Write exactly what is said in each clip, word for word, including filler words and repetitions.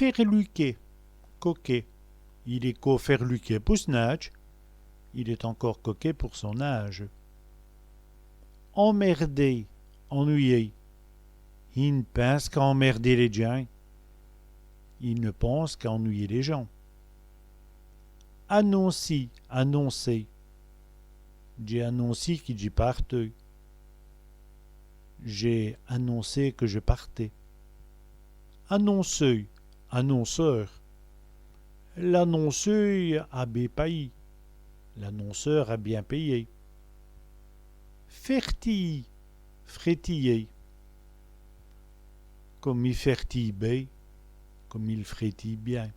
Fèrluquèt, coquet. Il èst co fèrluquèt pou s'n-âdje. Il est encore coquet pour son âge. Emmèrder, ennuyer. I n' pinse qu'a emmèrder lès djins. Il ne pense qu'à ennuyer les gens. Anoncî, annoncer. Dj'é anoncî qui dji pârteû. J'ai annoncé que je partais. Anonceû, annonceur. L'anonceû a bén payî. L'annonceur a bien payé. Fèrtiyî, frétiller. Come i fèrtîye bén, comme il frétille bien.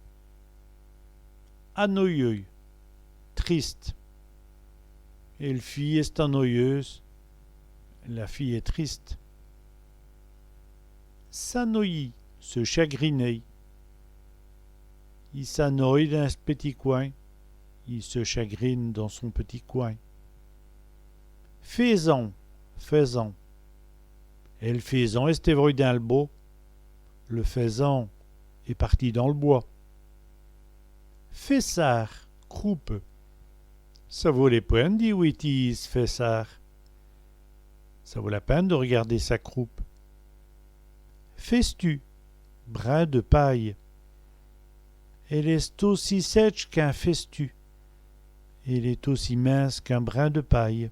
Anoyeûs, triste. El fîye èst anoyeûse, la fille est triste. S'anoyî, se chagriner. I s'anoye dins s' pètit cwin. Il se chagrine dans son petit coin. Fèzan, faisan. El fèzan èst èvoye dins l' bos. Le faisan est parti dans le bois. Fèssârd, croupe. Ça vaut lès pwin.nes dè wétî s' fèssârd. Ça vaut la peine de regarder sa croupe. Fèstu, brin de paille. Èle èst ossi sètche qu'in fèstu. Elle est aussi mince qu'un brin de paille.